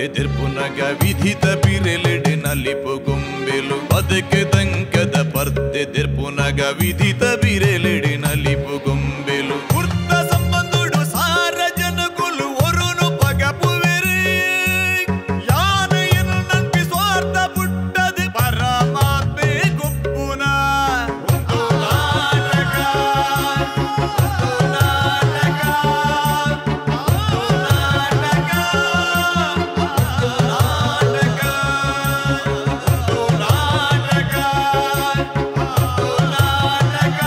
ಪರ್ತೆ ದೆರ್ಪುನಗ ವಿಧಿತ ಬಿರೆಲೆಡೆ ನಲಿಪು ಗೊಂಬೆಲು ಬದುಕು ದಂಕದ ಪರ್ತೆ ದೆರ್ಪುನಗ ವಿಧಿತ ಬಿರೆಲೆಡೆ ನಲಿಪು ಗೊಂಬೆಲು ಕುರ್ತ ಸಂಬಂಧುಡು ಸಾರ ಜನಕುಲು ಒರುನು ಪಗಪುವೆರು ಯಾನು ಎನ್ನು ನಂಬಿ ಸ್ವಾರ್ಥ ಪುಟ್ಟದು ಪರಮಾತ್ಮೆ ಗೊಪ್ಪುನ ಒಂದು ನಾಟಕ ಒಂದು ನಾಟಕ ಒಂದು ನಾಟಕ ಒಂದು ನಾಟಕ ಒಂದು ನಾಟಕ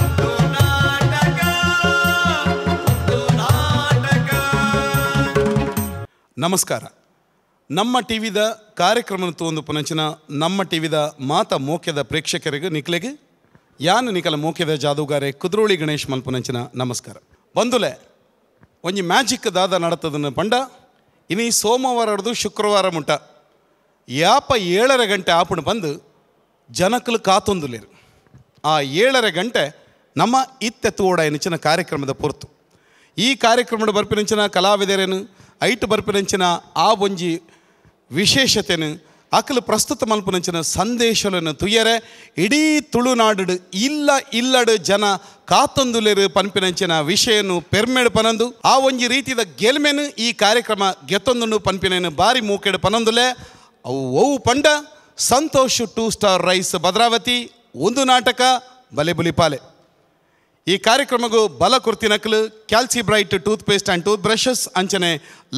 ಒಂದು ನಾಟಕ ಒಂದು ನಾಟಕ. ನಮಸ್ಕಾರ. ನಮ್ಮ ಟಿವಿದ ಕಾರ್ಯಕ್ರಮ ತೋಂದು ಪುನಂಚಿನ ನಮ್ಮ ಟಿವಿದ ಮಾತ ಮೋಕ್ಯದ ಪ್ರೇಕ್ಷಕರಿಗೆ ನಿಕ್ಲೆಗೆ ಯಾನು ನಿಕಲ ಮೋಕ್ಯದ ಜಾದೂಗಾರೆ ಕುದ್ರೋಳಿ ಗಣೇಶ್ ಮಲ್ಪುನಂಚಿನ ನಮಸ್ಕಾರ. ಬಂದುಲೆ ಒಂಜಿ ಮ್ಯಾಜಿಕ್ ದಾದ ನಡತದನ್ನು ಪಂಡ ಇನಿ ಸೋಮವಾರ ಹಿಡ್ದು ಶುಕ್ರವಾರ ಮುಟ್ಟ ಯಾಪ 7:30 ಗಂಟೆ ಆಪುಣು ಬಂದು ಜನಕಲು ಕಾತೊಂದುಲೇರು. ಆ 7:30 ಗಂಟೆ ನಮ್ಮ ಇತ್ತೆ ತೋಡ ಎನಿಚಿನ ಕಾರ್ಯಕ್ರಮದ ಪೊರ್ತು. ಈ ಕಾರ್ಯಕ್ರಮದ ಬರ್ಪಿನಂಚಿನ ಕಲಾವಿದರೇನು ಐಟು ಬರ್ಪಿನಂಚಿನ ಆ ಒಂಜಿ ವಿಶೇಷತೆನು ಅಕಲು ಪ್ರಸ್ತುತ ಮಲ್ಪುನಂಚಿನ ಸಂದೇಶలను ತುಯ್ಯರೆ ಇಡೀ ತುಳುನಾಡು ಇಲ್ಲ ಇಲ್ಲಡು ಜನ ಕಾತೊಂದುಲೇರು ಪನ್ಪಿನಂಚಿನ ವಿಷಯನು ಪೆರ್ಮೆಡು ಪನಂದು ಆ ಒಂಜಿ ರೀತಿದ ಗೆಲ್ಮೆನು ಈ ಕಾರ್ಯಕ್ರಮ ಗೆತ್ತೊಂದುಂಡು ಪನ್ಪಿನೇನು ಬಾರಿ ಮೂಕೆಡು ಪನಂದುಲೆ. ಅವು ಒವು ಪಂಡ ಸಂತೋಷ್ 2 ಸ್ಟಾರ್ ರೈಸ್ ಭದ್ರಾವತಿ ಒಂದು ನಾಟಕ ಬಲೆ ಬುಲಿಪಾಲೆ. ಈ ಕಾರ್ಯಕ್ರಮಗೂ ಬಲ ಕುರ್ತಿನಕಲು Calci Bright toothpaste and tooth brushes ಅಂಚನೆ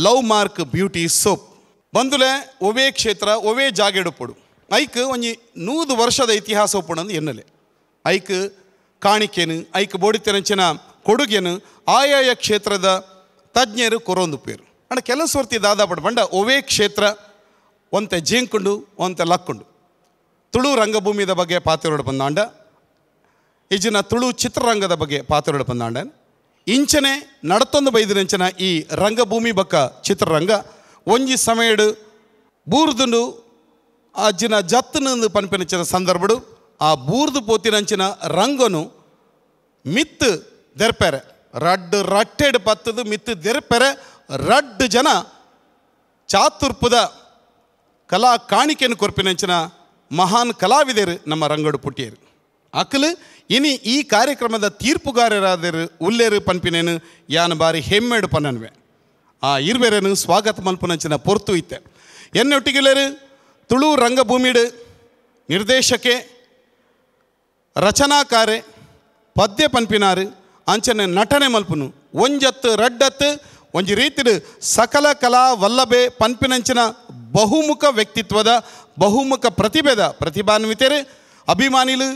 ಲವ್ ಮಾರ್ಕ್ ಬ್ಯೂಟಿ ಸೋಪ್. ಬಂದುಲೆ ಒವೇ ಕ್ಷೇತ್ರ ಒವೇ ಜಾಗೆಡುಪೊಡು ಐಕ್ ಒಂಜಿ 100 ವರ್ಷದ ಇತಿಹಾಸ ಒಪ್ಪುಣಂದು ಎನ್ನಲೆ. ಐಕ್ ಕಾಣಿಕೆನು ಐಕ್ ಬೋಡಿತೆನಂಚಿನ ಕೊಡುಗೆನು ಆಯಾಯ ಕ್ಷೇತ್ರದ ತಜ್ಞರು ಕೊರೊಂದು ಪೇರು. ಅಂಡ ಕೆಲವು ಸರ್ತಿ ದಾದಾಪಡು ಬಂಡ ಒವೇ ಕ್ಷೇತ್ರ ಒಂತೆ ಜೀಂಕುಂಡು ಒಂತೆ ಲಕ್ಕುಂಡು. ತುಳು ರಂಗಭೂಮಿದ ಬಗ್ಗೆ ಪಾತಿರೋಡು ಬಂದಾಂಡ ಇಜಿನ ತುಳು ಚಿತ್ರರಂಗದ ಬಗ್ಗೆ ಪಾತಿರೋಡು ಬಂದಾಂಡ ಇಂಚನೆ ನಡತೊಂದು ಬೈದಿನಂಚಿನ ಈ ರಂಗಭೂಮಿ ಬಕ್ಕ ಚಿತ್ರರಂಗ ಒಂಜಿ ಸಮಯಡು ಬೂರ್ದುಂಡು ಅಜ್ಜಿನ ಜತ್ತನಂದು ಪನ್ಪಿನಂಚಿನ ಸಂದರ್ಭಡು ಆ ಬೂರ್ದು ಪೋತಿನಂಚಿನ ರಂಗನು ಮಿತ್ತು ದೆರ್ಪೆರೆ ರಡ್ಡು ರಟ್ಟೆಡು ಪತ್ತದು ಮಿತ್ತು ದೆರ್ಪೆರೆ ರಡ್ಡು ಜನ ಚಾತುರ್ಪುದ ಕಲಾ ಕಾಣಿಕೆಯನ್ನು ಕೊರ್ಪಿನಂಚಿನ ಮಹಾನ್ ಕಲಾವಿದರು ನಮ್ಮ ರಂಗಡು ಪುಟ್ಟಿಯರು. ಅಕಲು ಇನಿ ಈ ಕಾರ್ಯಕ್ರಮದ ತೀರ್ಪುಗಾರರಾದರು ಉಲ್ಲೇರು ಪನ್ಪಿನೇನು ಯಾನು ಬಾರಿ ಹೆಮ್ಮೆಡು ಪನ್ನನ್ವೆ. ಆ ಇರ್ಬೇರೇನು ಸ್ವಾಗತ ಮಲ್ಪುನಂಚಿನ ಪೊರ್ತು ಇತ್ತೆ. ಎನ್ನೊಟ್ಟಿಗೆಲ್ಲೇರು ತುಳು ರಂಗಭೂಮಿಡು ನಿರ್ದೇಶಕೆ ರಚನಾಕಾರೆ ಪದ್ಯ ಪನ್ಪಿನಾರು ಅಂಚನೆ ನಟನೆ ಮಲ್ಪುನು ಒಂಜತ್ತು ರಡ್ಡತ್ತು ಒಂಜಿ ರೀತಿಡು ಸಕಲ ಕಲಾ ವಲ್ಲಭೆ ಪನ್ಪಿನಂಚಿನ ಬಹುಮುಖ ವ್ಯಕ್ತಿತ್ವದ ಬಹುಮುಖ ಪ್ರತಿಭೆದ ಪ್ರತಿಭಾನ್ವಿತರು ಅಭಿಮಾನಿಲು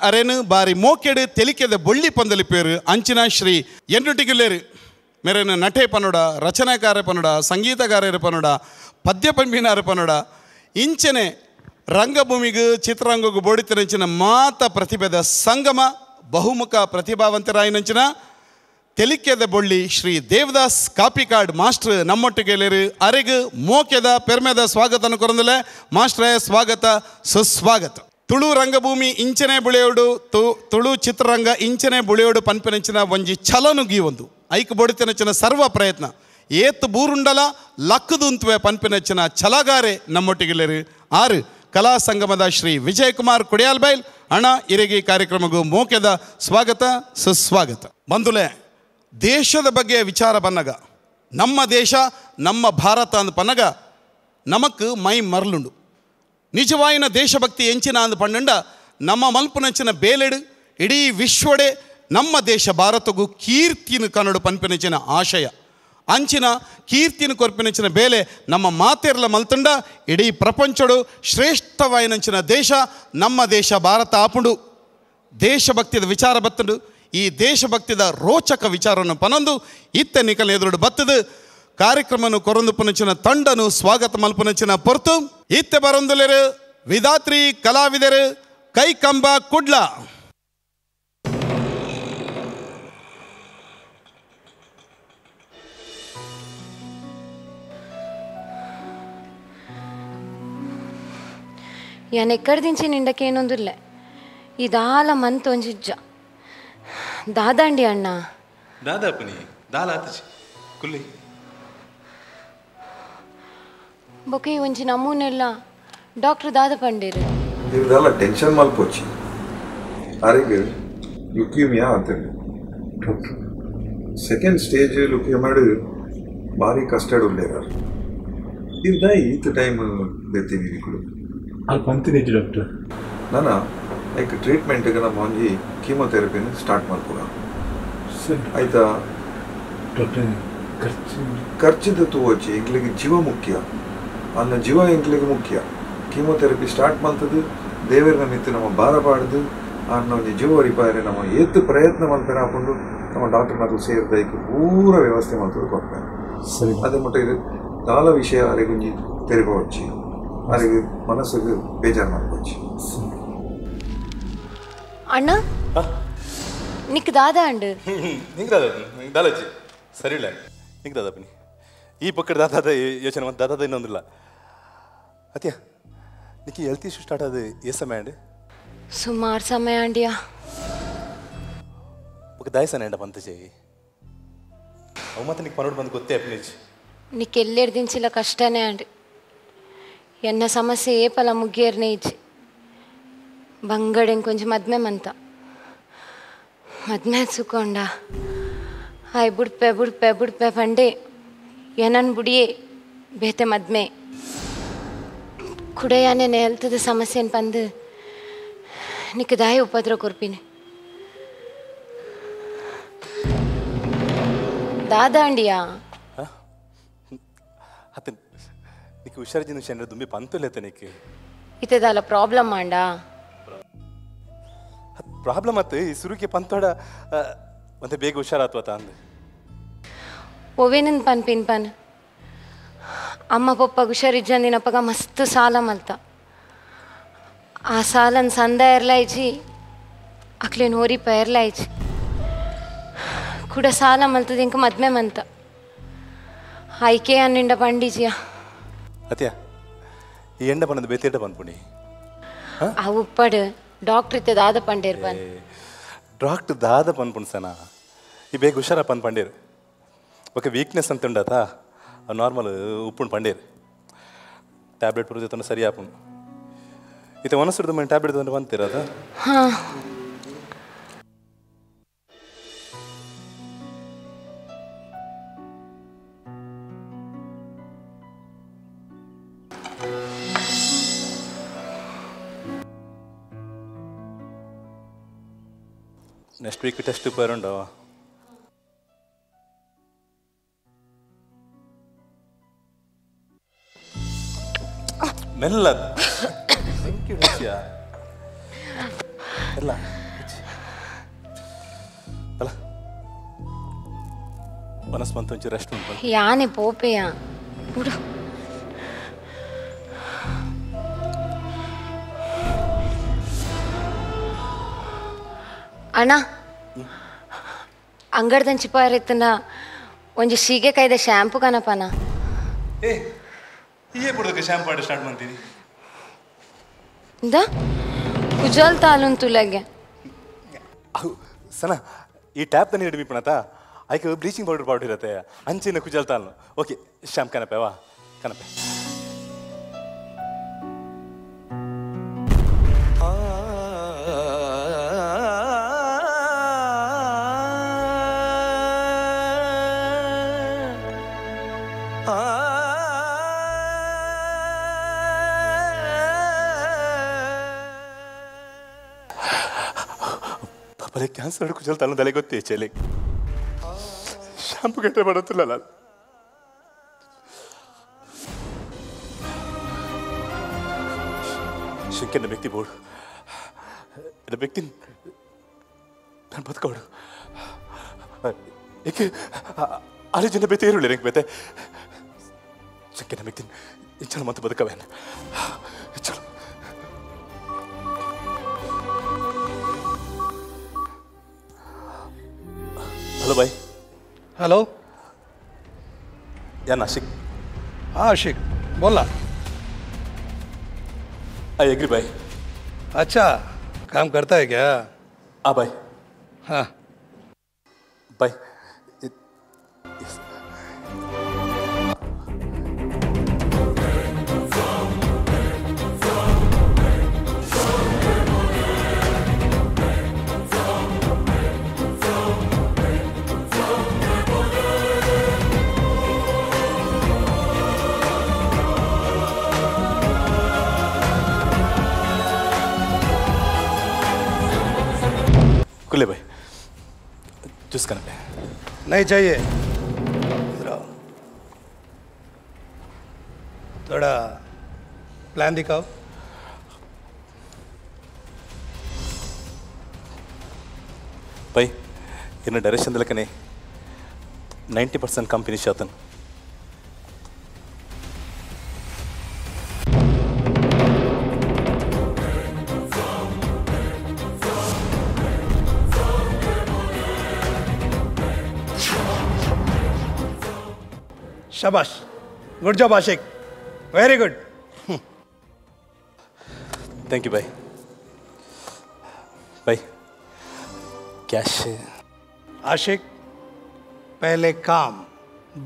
ಅರೇನು ಬಾರಿ ಮೋಕೆಡು ತೆಲಿಕೆದ ಬೊಳ್ಳಿ ಪಂದಲಿ ಪೇರು ಅಂಚಿನ ಶ್ರೀ ಎನ್ನುಟಿಗುಲೇರು ಮೇರೇನು ನಟೆ ಪನುಡ ರಚನಾಕಾರ ಪನುಡ ಸಂಗೀತಗಾರರು ಪನುಡ ಪದ್ಯ ಪಂಪಿನಾರು ಪನುಡ ಇಂಚನೆ ರಂಗಭೂಮಿಗೂ ಚಿತ್ರರಂಗಗೂ ಬೋಡಿತನಂಚಿನ ಮಾತ ಪ್ರತಿಭೆದ ಸಂಗಮ ಬಹುಮುಖ ಪ್ರತಿಭಾವಂತರಾಯಿನಂಚಿನ ತೆಲಿಕೆದ ಬೊಳ್ಳಿ ಶ್ರೀ ದೇವದಾಸ್ ಕಾಪಿಕಾಡ್ ಮಾಸ್ಟರ್ ನಮ್ಮೊಟ್ಟಿಗೆ ಅರೆಗು ಮೋಕೆದ ಪೆರ್ಮೆದ ಸ್ವಾಗತನ ಕೊರಂದಲೆ ಮಾಸ್ಟ್ರೇ ಸ್ವಾಗತ ಸುಸ್ವಾಗತ. ತುಳು ರಂಗಭೂಮಿ ಇಂಚನೆ ಬುಳೆಯೋಡು ತುಳು ಚಿತ್ರರಂಗ ಇಂಚನೆ ಬುಳೆಯೋಡು ಪನ್ಪಿನಂಚಿನ ಒಂಜಿ ಛಲನುಗಿ ಒಂದು ಐಕ್ ಬೋಡಿತನಂಚಿನ ಸರ್ವ ಪ್ರಯತ್ನ ಏತ್ ಬೂರುಂಡಲ ಲಕ್ಕದುಂತುವೆ ಪನ್ಪಿನಂಚಿನ ಛಲಗಾರೆ ನಮ್ಮೊಟ್ಟಿಗೆಲ್ಲೇರು ಆರು ಕಲಾ ಸಂಗಮದ ಶ್ರೀ ವಿಜಯಕುಮಾರ್ ಕುಡಿಯಾಲ್ಬೈಲ್ ಅಣ್ಣ ಇರೆಗಿ ಕಾರ್ಯಕ್ರಮಗೂ ಮೋಕೆದ ಸ್ವಾಗತ ಸುಸ್ವಾಗತ. ಬಂಧುಲೆ ದೇಶದ ಬಗ್ಗೆ ವಿಚಾರ ಬನ್ನಗ ನಮ್ಮ ದೇಶ ನಮ್ಮ ಭಾರತ ಅಂದ ಪನ್ನಗ ನಮಕ್ ಮೈ ಮರಲುಂಡು. ನಿಜವಾಯಿನ ದೇಶಭಕ್ತಿ ಎಂಚಿನ ಅಂದ ಪಣ್ಣಂಡ ನಮ್ಮ ಮಲ್ಪುನಂಚಿನ ಬೇಲೆಡು ಇಡೀ ವಿಶ್ವಡೆ ನಮ್ಮ ದೇಶ ಭಾರತಗೂ ಕೀರ್ತಿನ ಕನ್ನಡು ಪನ್ಪಿನಂಚಿನ ಆಶಯ ಅಂಚಿನ ಕೀರ್ತಿನ ಕೊರ್ಪಿನಂಚಿನ ಬೇಲೆ ನಮ್ಮ ಮಾತೆರ್ಲ ಮಲ್ತಂಡ ಇಡೀ ಪ್ರಪಂಚಡು ಶ್ರೇಷ್ಠವಾಯಿನಂಚಿನ ದೇಶ ನಮ್ಮ ದೇಶ ಭಾರತ ಆಪುಂಡು. ದೇಶಭಕ್ತಿದ ವಿಚಾರ ಬತ್ತಂಡು ಈ ದೇಶಭಕ್ತಿದ ರೋಚಕ ವಿಚಾರವನ್ನು ಪನೊಂದು ಇತ್ತ ನಿಕಲ ಎದುರುಡು ಬತ್ತದು ಕಾರ್ಯಕ್ರಮನು ಕೊರೊಂದು ಪುನಂಚಿನ ತಂಡನು ಸ್ವಾಗತ ಮಲ್ಪುನಂಚಿನ ಪೊರ್ತು ಇತ್ತೆ ಬರೊಂದುಲೇರು ವಿಧಾತ್ರಿ ಕಲಾವಿದರು ಕೈಕಂಬ ಕುಡ್ಲ. ಯಾನ್ ಎಕ್ಕಡ್ದಿಂಚಿ ನಿಂಡಕೇನೊಂದುಲ್ಲೆ ಇದಾಲ ಮಂತೊಂಜಿಜ್ಜ ದಾದಾಂಡಿ ಅಣ್ಣ ದಾದಾಪನಿ ದಾಲ ಆತಚಿ ಕುಲ್ಲಿ. ಬೊಕೆ ಒಂಜಿ ನಮೂನೆಲ್ಲ ಡಾಕ್ಟರ್ ದಾದ ಪಂಡೇರು ಇದೆಲ್ಲ ಟೆನ್ಷನ್ ಮಲ್ಪೊಚ್ಚಿ ಆರಿಗೆ ಲ್ಯುಕೀಮಿಯಾ ಅಂತೇಳಿ doctor second stage ಲ್ಯುಕೀಮಿಯಾಡು ಭಾರಿ ಕಷ್ಟಡ್ ಉಲ್ಲೇರಾರು ಇರ್ದ ಈತ ಟೈಮ್ ಬೆತ್ತೀನಿ ನಿಕುಲು ಅಲ್ಲಿ ಪಂತಿನಿ ಡಾಕ್ಟರ್ ನಾನು ಲೈಕ್ ಟ್ರೀಟ್ಮೆಂಟ್ಗೆ ನಮ್ಮ ಒಂಜಿ ಕೀಮೋಥೆರಪಿನ ಸ್ಟಾರ್ಟ್ ಮಲ್ಪುಗ ಸರಿ ಆಯ್ತಾ ಡಾಕ್ಟರ್ ಖರ್ಚು ಖರ್ಚಿದ ತೂವೊಚ್ಚಿ ಎಂಕ್ಲೆಗ್ ಜೀವ ಮುಖ್ಯ ಅನ್ನ ಜೀವ ಎಂಕ್ಲೆಗ್ ಮುಖ್ಯ ಕೀಮೋಥೆರಪಿ ಸ್ಟಾರ್ಟ್ ಮಲ್ತದು ದೇವರ ಮಿತ್ತು ನಮ್ಮ ಭಾರ ಪಾಡ್ದು ಅನ್ನ ಒಂಜಿ ಜೀವ ಒರಿಪಾಯರೆ ನಮ್ಮ ಏತ್ ಪ್ರಯತ್ನ ಮಲ್ಪೆರ ಹಾಕೊಂಡು ನಮ್ಮ ಡಾಕ್ಟರ್ ನಕಲು ಸೇರ್ದೈಕ್ ಪೂರ ವ್ಯವಸ್ಥೆ ಮಲ್ತದು ಕೊರ್ಪೆ ಸರಿ ಅದೇ ಮುಟ್ಟ ಇದು ದಾಲ ವಿಷಯ ಅರೆಗುಂಜಿ ತೆರಿಪವಚ್ಚಿ ಅರೆಗೆ ಮನಸ್ಸಿಗೆ ಬೇಜಾರು ಮಾಡ್ಕೊಚ್ಚಿ ಸರಿ ಅಣ್ಣ ನಿಕ್ ದಾದ ಅಂಡು ನಿಂಗೆ ದಾದ ನಿಂಗೆ ದಾಲಜ್ಜಿ ಸರಿ ಇಲ್ಲ ನಿಂಗೆ ದಾದ ಬನ್ನಿ ಈ ಪಕ್ಕದ ದಾದಾದ ಯೋಚನೆ ಮತ್ತು ದಾದಾದ ಇನ್ನೊಂದಿಲ್ಲ ಅತ್ಯ ನಿಕ್ಕಿ health issue start ಆದ ఏ ಸಮಯ ಅಂడి ಸುಮಾರು ಸಮಯ ಅಂಡಿಯಾ ఒక దాయసాನ ಎಂಡ పంತ చేయి ಅವು ಮತ್ತೆ నీకు ಪನೋಡು ಬಂದು ಗೊತ್ತೇ ಅಪ್ನಿಜ್ ನಿಕ್ ಎಲ್ಲೆರ್ದಿಂಚಿಲ ಕಷ್ಟನೇ ಅಂಡ್ ಎನ್ನ ಸಮಸ್ಯೆ ಏಪಲ ಮುಗಿಯರ್ನೇ ಇಜ್ಜಿ ಬಂಗಡೆಂಗ್ ಕೊಂಚ ಮದ್ಮೆ ಮಂತ ಮದ್ಮೆ ಸುಕೊಂಡ ಆಯ್ ಬುಡ್ಪೆ ಬುಡ್ಪೆ ಬುಡ್ಪೆ ಪಂಡೆ ಏನನ್ ಬುಡಿಯೇ ಬೇತೆ ಮದ್ಮೆ ಕುಡೆಯಾನೆ ನೆಲ್ತದ ಸಮಸ್ಯೆನ್ ಪಂದು ನಿಕ್ ದಾಯ ಉಪದ್ರ ಕೊರ್ಪಿನಿ ದಾದಾ ಅಂಡಿಯಾ ಅತ್ತ నీకు ಹುಷಾರಿನ ಶೆಂಡ್ರ ದುಂಬಿ ಪಂತುಲೇತ ನೀಕು ಇತದಾಲ ಪ್ರಾಬ್ಲಮ್ ಆಂಡಾ ಪ್ರಾಬ್ಲಮ್ ಅತ್ತ ಈ ಸುರುಕೆ ಪಂತೋಡ ಮತ್ತೆ ಬೇಗ ಹುಷಾರಾತ್ವತ ಅಂದೆ ಒವೇನನ್ ಪನ್ ಪಿನ್ ಪನ್ ಅಮ್ಮ ಪಪ್ಪ ಹುಷಾರಿಜ್ಜಂದಿನಪ್ಪಗ ಮಸ್ತ್ ಸಾಲ ಮಲ್ತ ಆ ಸಾಲನ್ ಸಂದ ಎರ್ಲಾಯ್ಜಿ ಅಕ್ಲೇನ್ ಹೋರಿಪ ಎರ್ಲಾಯ್ಜಿ ಕೂಡ ಸಾಲ ಮಲ್ತದ ಇಂಕ ಮದ್ಮೆ ಮಂತ ಆಯ್ಕೆ ಅನ್ನಿಂಡ ಪಂಡಿಜಿಯ ಅತ್ಯ ಈ ಎಂಡ ಪನ್ನದ ಬೇತೇಟ ಪನ್ಪುಣಿ ಆ ಉಪ್ಪಡು ಡಾಕ್ಟರ್ ಇತ್ತೆ ದಾದ ಪಂಡೇರ್ ಪನ್ ಡಾಕ್ಟರ್ ದಾದ ಪನ್ಪುಣ್ ಸನ ಈ ಬೇಗ ಹುಷಾರ ಪನ್ ಪಂಡೇರ್ ಓಕೆ ವೀಕ್ನೆಸ್ ಅಂತ ಉಂಡಾತ ನಾರ್ಮಲ್ ಉಪ್ಪುಣ್ ಪಂಡೇರ್ ಟ್ಯಾಬ್ಲೆಟ್ ಪೂರ ಜೊತೆ ಸರಿ ಆಪುಣ್ ಇತ್ತೆ ಒನಸುರ್ದು ಮನೆ ಟ್ಯಾಬ್ಲೆಟ್ ತಂದು ಬಂತಿರೋದ ಹಾಂ next week test ಪೇರುಂಡವ ಮೆಲ್ಲ thank you ರುಚಿಯ ಎಲ್ಲ ಅಲ್ಲ ಮನಸ್ಸು ಬಂತು ಒಂಚೂರು ರೆಸ್ಟ್ ಉಂಟು ಯಾನೆ ಪೋಪೆಯ ಬಿಡು ಅಣ್ಣ ಅಂಗಡ್ದಂಚಿ ಪಾರೆತ್ತನ ಒಂಜಿ ಸೀಗೆಕಾಯ್ದ ಶ್ಯಾಂಪು ಕನಪನ ಏ ಏ ಬಿಡೋದಕ್ಕೆ ಶ್ಯಾಂಪು ಆಡ ಸ್ಟಾರ್ಟ್ ಮಾಡ್ತೀನಿ ಇಂದ ಕುಜಲ್ ತಾಲುಂತುಲಗೆ ಅವು ಸನ ಈ ಟ್ಯಾಪ್ ತನಿ ಹಿಡಿಮಿ ಪಣತ ಆಯ್ಕೆ bleaching powder powder ಇರತ್ತೆ ಅಂಚಿನ ಕುಜಲ್ ತಾಲು ಓಕೆ ಶ್ಯಾಮ್ ಕನಪೆ ವಾ ಕನಪೆ ಪಾಪಲೆ ಕ್ಯಾನ್ಸರ್ ಕುಜಲ್ ತಾನು ತಲೆ ಗೊತ್ತೇ ಚಲಿ ಶಾಂಪು ಗಟ್ಟೆ ಬರುತ್ತಿಲ್ಲ ನಾನು ಶಂಕನ ವ್ಯಕ್ತಿ ಬೋರ್ಡು ವ್ಯಕ್ತಿ ನಾನು ಬದುಕೋಡು ಏಕೆ ಆರು ಜನ ಬೇತೆ ಇರುಳ್ಳಿ ರಂಗ್ ಬೇತೆ ಶಂಕನ ವ್ಯಕ್ತಿ ಇಂಚಲು ಮತ್ತೆ ಬದುಕವೇನು ಚಲೋ हेलो भाई हेलो यार नाशिक हाँ आशिक बोला I agree भाई अच्छा काम करता है क्या हाँ भाई हाँ भाई Juice कनपे। नहीं चाहिए, इधर आओ, थोड़ा प्लान दिखाओ। भाई इन डायरेक्शन दलकने 90% कम फिनिश आतन। शाबाश, good job Ashiq, very good. Thank you भाई। भाई कैश। आशिक, पहले काम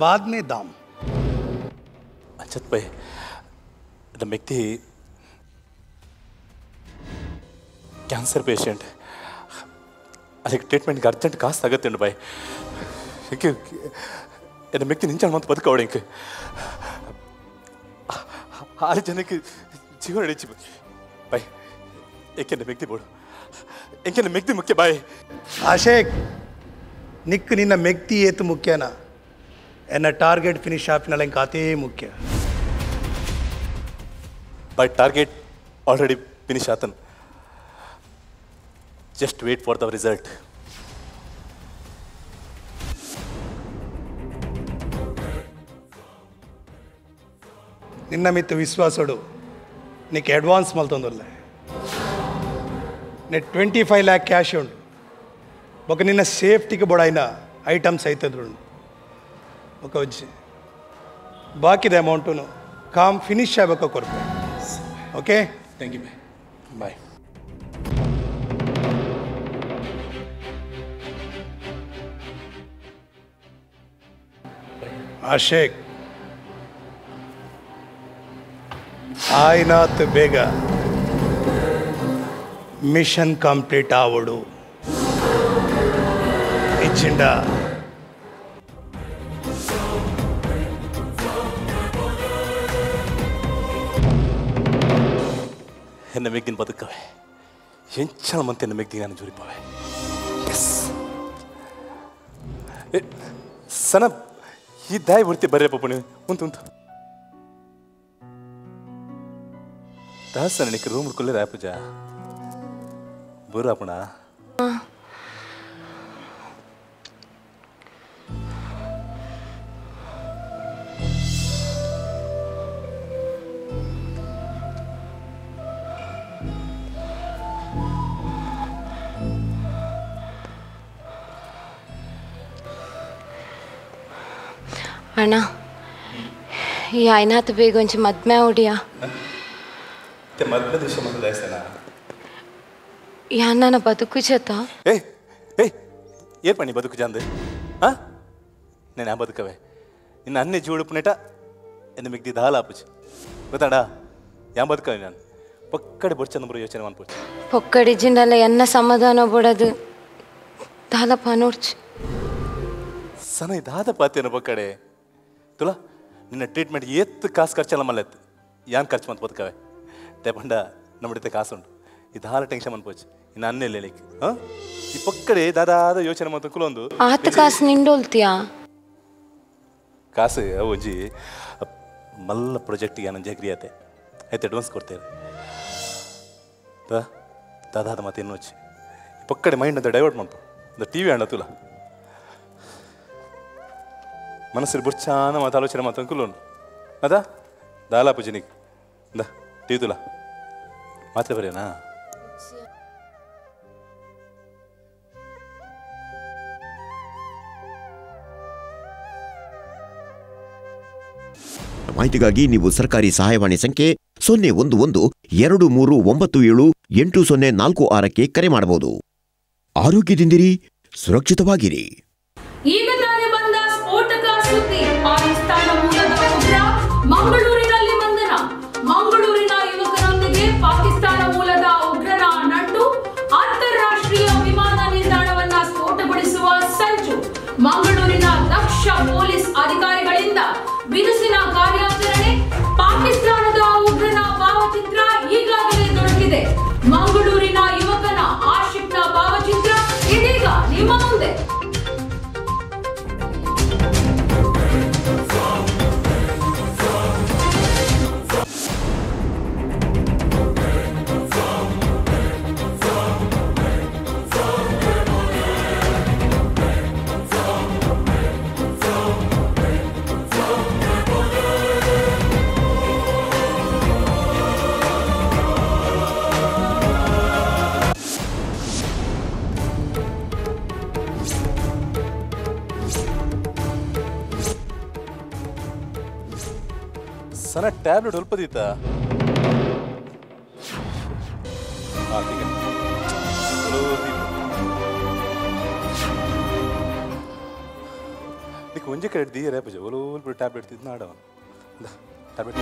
बाद में दाम। अच्छा भाई, the व्यक्ति कैंसर पेशेंट, ಅದಕ್ಕೆ ಟ್ರೀಟ್ಮೆಂಟ್ಗೆ ಅರ್ಜೆಂಟ್ ಕಾಸು ಅಗತ್ಯ ಉಂಟು ಭಾಯ್. ಎನ್ನ ವ್ಯಕ್ತಿ ನಿಂಚಾಣ ಮತ್ತು ಬದುಕವಡೆ ಇಂಕ ಆರು ಜನಕ್ಕೆ ಜೀವನ ಹಿಡಿಚಿ ಬಾಯ್. ಏಕೆನ್ನ ವ್ಯಕ್ತಿ ಬೋಡು, ಎಂಕೆನ್ನ ಮೆಕ್ತಿ ಮುಖ್ಯ ಬಾಯ್. ಆಶೇಕ್, ನಿಕ್ ನಿನ್ನ ಮೆಕ್ತಿ ಏತು ಮುಖ್ಯನಾ, ಎನ್ನ ಟಾರ್ಗೆಟ್ ಫಿನಿಶ್ ಆಪಿನಲ್ಲ ಇಂಕ ಅತೇ ಮುಖ್ಯ. Bye, target already finish ಆತನ್, just wait for the result. ನಿನ್ನ ಮಿತ್ತು ವಿಶ್ವಾಸಡು ನೀకు ಅಡ್ವಾನ್ಸ್ ಮಲ್ತೊಂದುಲ್ಲೆ. ನೆ 25 ಲ್ಯಾಕ್ ಕ್ಯಾಶ್ ಉಂಡು, ಬೊಕ ನಿನ್ನ ಸೇಫ್ಟಿಗೆ ಬೊಡಾಯಿನ ಐಟಮ್ಸ್ ಐತದ್ರುಂಡು. ಬೊಕ ಒಂಜಿ ಬಾಕಿದ ಅಮೌಂಟುನು ಕಾಮ್ ಫಿನಿಶ್ ಆಗಬೇಕು ಕೊರ್ಪೆ. Okay, thank you bye. Bye. Ashiq, ಆಯ್ನಾತ್ ಬೇಗ ಮಿಷನ್ ಕಂಪ್ಲೀಟ್ ಆವಡು. ಇಚ್ಚಿಂಡ ಎನ್ನ ಮೆಗ್ದಿನ ಬದುಕವೆ ಎಂಚನ ಮಂತೆ ಎನ್ನ ಮೆಗ್ದಿ ನಾನು ಜೋರಿಪವೆ. ಎಸ್ ಸನ ಈ ದಾಯಿ ಬರ್ತಿ ಬರ್ರೆ ಪಪ್ಪಣಿ ಉಂಟು ಉಂಟು ದಾಸನ ನಿಕ್ ರೂಮ್ ಕುಲ್ಲೆ ರಾಪುಜ ಬುರಾಪಣ. ಅಣ್ಣ, ಈ ಐನಾತ್ ಬೇಗ ಒಂಚಿ ಮದ್ಮೆ ಉಡಿಯಾ. ಮದ್ಮೆ ದೃಶ್ಯ ಮತ್ತು ದಾಸನ ಯಾನ ಬದುಕು ಜತ. ಏಯ್ ಏಯ್ ಏರ್ ಪಣಿ ಬದುಕು ಜಾಂದು ಹಾಂ నేను ಆ ಬದುಕವೆ ನಿನ್ನ ಅನ್ನೆ ಜೀವಡುಪುನೇಟ ಎನ್ನ ಮಿಗ್ದಿ ದಾಲ ಆಪುಜಿ ಗೊತ್ತಾಡ. ಯಾ ಬದುಕವೆ ನಾನು ಪಕ್ಕಡೆ ಬೊರ್ಚಂದ ಬರೋ ಯೋಚನೆ ಮನ್ಪುಜಿ. ಪೊಕ್ಕಡಿ ಜಿಂಡಲ್ಲ ಎನ್ನ ಸಮಾಧಾನ ಬೊಡದು ದಾಲ ಪಾನೋರ್ಚಿ ಸನ ದಾದ ಪಾತೇನ ಪಕ್ಕಡೆ ತುಲಾ. ನಿನ್ನ ಟ್ರೀಟ್ಮೆಂಟ್ ಏತ್ತು ಕಾಸು ಖರ್ಚಲ್ಲ ಮಲ್ಲೆತ್ತು ಯಾನ್ ಖರ್ಚು ಮಂತ್ ಬದುಕವೆ ತೇಪಂಡ ನಮ್ಮಡಿತ ಕಾಸುಂಟು. ಇದಾಲ ಟೆನ್ಷನ್ ಮನ್ಪೋಚು ಇನ್ನು ಅನ್ನೆಲ್ಲ ಲೈಕ್. ಹಾಂ ಈ ಪಕ್ಕಡೆ ದಾದಾದ ಯೋಚನೆ ಮತ್ತು ಕುಲೊಂದು ಆತ ಕಾಸು ನಿಂಡೋಲ್ತಿಯಾ ಕಾಸು ಒಂಜಿ ಮಲ್ಲ ಪ್ರಾಜೆಕ್ಟಿಗೆ ನಾನು ಜಗ್ರಿ ಆತೆ ಆಯ್ತು ಅಡ್ವಾನ್ಸ್ ಕೊಡ್ತೇವೆ ದಾದಾದ ಮತ್ತೆ ಇನ್ನೊಚ್ಚಿ ಪಕ್ಕಡೆ ಮೈಂಡ್ ಅಂತ ಡೈವರ್ಟ್ ಮಾಡ್ಪು. ಟಿ ವಿ ಅಣ್ಣ ತುಲ ಮನಸ್ಸು ಬುರ್ಚಾನ ಮಾತು ಆಲೋಚನೆ ಮಾತು ಕುಲೋನು ಅದ ದಾಲಾ ಪೂಜನಿಗೆ ಇಂದ ಟಿ ತುಲ ಮಾತ್ರ ಬರೇನಾ. ಮಾಹಿತಿಗಾಗಿ ನೀವು ಸರ್ಕಾರಿ ಸಹಾಯವಾಣಿ ಸಂಖ್ಯೆ 011 2397 8046ಕ್ಕೆ ಕರೆ ಮಾಡಬಹುದು. ಆರೋಗ್ಯದಿಂದಿರಿ, ಸುರಕ್ಷಿತವಾಗಿರಿ. ಈಗ ತಾನೇ ಬಂದ ಸ್ಫೋಟಕ ಸುದ್ದಿ. ಪಾಕಿಸ್ತಾನ ಮೂಲದ ಉಗ್ರ ಮಂಗಳೂರಿನಲ್ಲಿ ಬಂಧನ. ಮಂಗಳೂರಿನ ಯುವಕನೊಂದಿಗೆ ಪಾಕಿಸ್ತಾನ ಮೂಲದ ಉಗ್ರನ ನಂಟು. ಅಂತಾರಾಷ್ಟ್ರೀಯ ವಿಮಾನ ನಿಲ್ದಾಣವನ್ನ ಸ್ಫೋಟಗೊಳಿಸುವ ಸಂಚು. ಮಂಗಳೂರಿನ ದಕ್ಷ ಪೊಲೀಸ್ ಅಧಿಕಾರಿಗಳಿಂದ ಬಿರುಸಿನ ಕಾರ್ಯಾಚರಣೆ. ಪಾಕಿಸ್ತಾನದ ಉಗ್ರನ ಭಾವಚಿತ್ರ ಈಗಾಗಲೇ ದೊರಕಿದೆ. ಮಂಗಳೂರಿನ ಯುವಕನ ಆಶಿಕ್ನ ಭಾವಚಿತ್ರ ಇದೀಗ ನಿಮ್ಮ ಮುಂದೆ. ಸನ ಟ್ಯಾಬ್ಲೆಟ್ ಹೊಲ್ಪದೀತ ನಿಕ್ ಒಂಜೆ ಕಡೆ ದೀಯರೆ ಪೂಜೆ ಒಲೋಲ್ ಟ್ಯಾಬ್ಲೆಟ್ ತಿದ್ದು ನಾಡವ ಟ್ಯಾಬ್ಲೆಟ್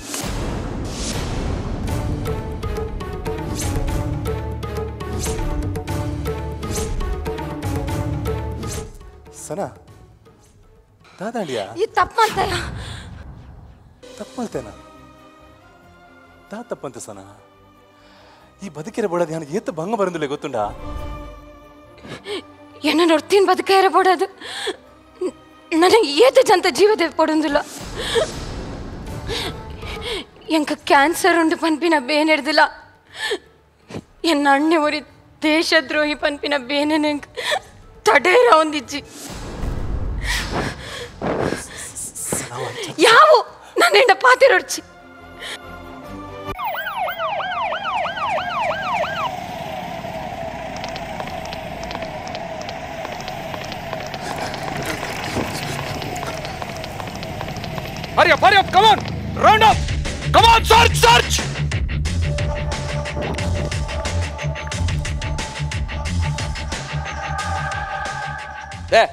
ಸನಾ ದಾದಾಂಡಿಯಾ ಈ ತಪ್ಪು ಮಾಡ್ತಾಯ ತಪ್ಪು ಮಾಡ್ತೇನ ತಾ ತಪ್ಪಂತೆ ಸನಾ ಈ ಬದುಕಿರ ಬೋಡದು ಯಾನು ಏತ ಭಂಗ ಬರಂದಿಲ್ಲ ಗೊತ್ತುಂಡಾ ಏನ ನೋಡ್ತೀನಿ ಬದುಕಿರ ಬೋಡದು ನನಗೆ ಏತ ಜಂತ ಜೀವದ ಪಡೊಂದಿಲ್ಲ ಎಂಕ ಕ್ಯಾನ್ಸರ್ ಉಂಡು ಪನ್ಪಿನ ಬೇನೆಡ್ದಿಲ್ಲ ಎನ್ನ ಅಣ್ಣೆ ಒರಿ ದೇಶದ್ರೋಹಿ ಪನ್ಪಿನ ಬೇನೆ ತಡೇರ ಒಂದಿಜ್ಜಿ ಯಾವ ನನ್ನ ಪಾತಿರೊಡ್ಚಿ Hurry up, come on! Round up! Come on, search, search! There.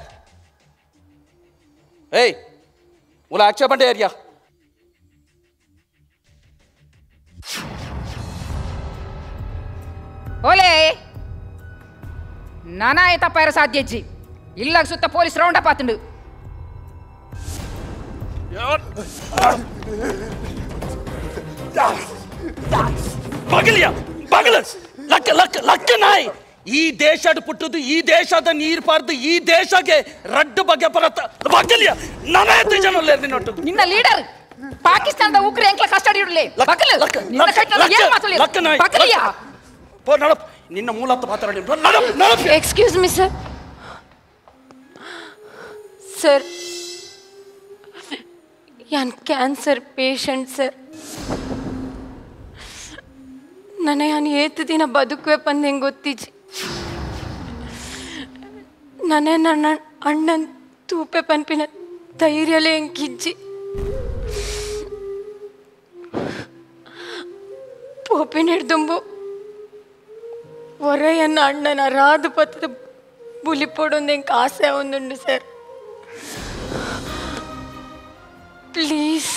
Hey, Ula Akshapante area. Ole! Nana eta paira ಸಾಧ್ಯಜ್ಜಿ ಇಲ್ಲಾಗ ಸುತ್ತ ಪೊಲೀಸ್ ರೌಂಡ್ ಅಪ್ ಆತಂಡು. ಬಗಲಿಯ ಬಗಲ ಲಕ್ಕ ಲಕ್ಕ ಲಕ್ಕ ನಾಯಿ ಈ ದೇಶದ ಪುಟ್ಟದು ಈ ದೇಶದ ನೀರು ಪಾರ್ದು ಈ ದೇಶಕ್ಕೆ ರಡ್ಡು ಬಗೆ ಪರತ ಬಗಲಿಯ ನನ್ನ ಜನ ನಿನ್ನೊಟ್ಟು ನಿನ್ನ ಲೀಡರ್ ಪಾಕಿಸ್ತಾನದ ಉಗ್ರ ಎಂಕ್ಲ ಕಸ್ಟಡಿ ಇಡಲಿ ಬಗಲ ನಿನ್ನ ಕಟ್ಟಡ ಏನು ಮಾತುಲಿ ಲಕ್ಕ ನಾಯಿ ಬಗಲಿಯ ಪೋ ನಡಪ್ ನಿನ್ನ ಮೂಲತ್ತ ಮಾತಾಡಿ ನಡಪ್ ನಡಪ್. ಎಕ್ಸ್ಕ್ಯೂಸ್ ಮಿ ಸರ್, ಸರ್ ಯಾನ್ ಕ್ಯಾನ್ಸರ್ ಪೇಷಂಟ್ ಸರ್. ನನ್ನ ಯಾನ್ ಏತು ದಿನ ಬದುಕುವೆ ಪಂದೆಂಗೆ ಗೊತ್ತಿಜ್ಜಿ. ನನ್ನೇ ನನ್ನ ಅಣ್ಣನ ತೂಪೆ ಪನ್ಪಿನ ಧೈರ್ಯಲೇ ಎಂಕಿಜ್ಜಿ. ಪೋಪಿನ ಹಿಡ್ದುಂಬು ಹೊರೆಯನ್ನ ಅಣ್ಣನ ರಾದು ಪತ್ತದ ಬುಲಿಪೊಡೊಂದು ಎಂಕ್ ಆಸೆ ಒಂದುಂಡು ಸರ್. ಪ್ಲೀಸ್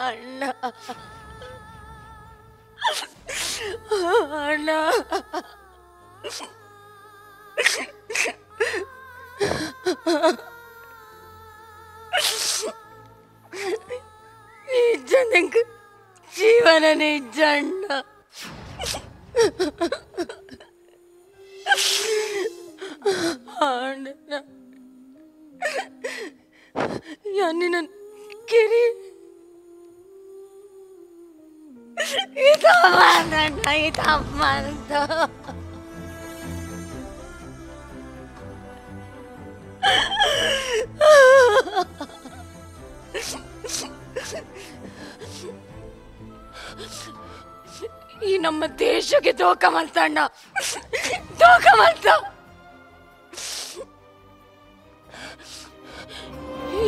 ಅಣ್ಣ ಅಣ್ಣ ನಿಜ ನಂಗೆ ಜೀವನ ನಿಜ ಅಣ್ಣ. ಅಣ್ಣ ಯಾನಿನ ಕೆರಿ ಇತಪ್ಪ ಇತಪ್ಪ ಅಂತ ಈ ನಮ್ಮ ದೇಶಕ್ಕೆ ದೋಖ ಮಾಡ್ತಾಣ್ಣ, ದೋಖ ಮಾಡ್ತ.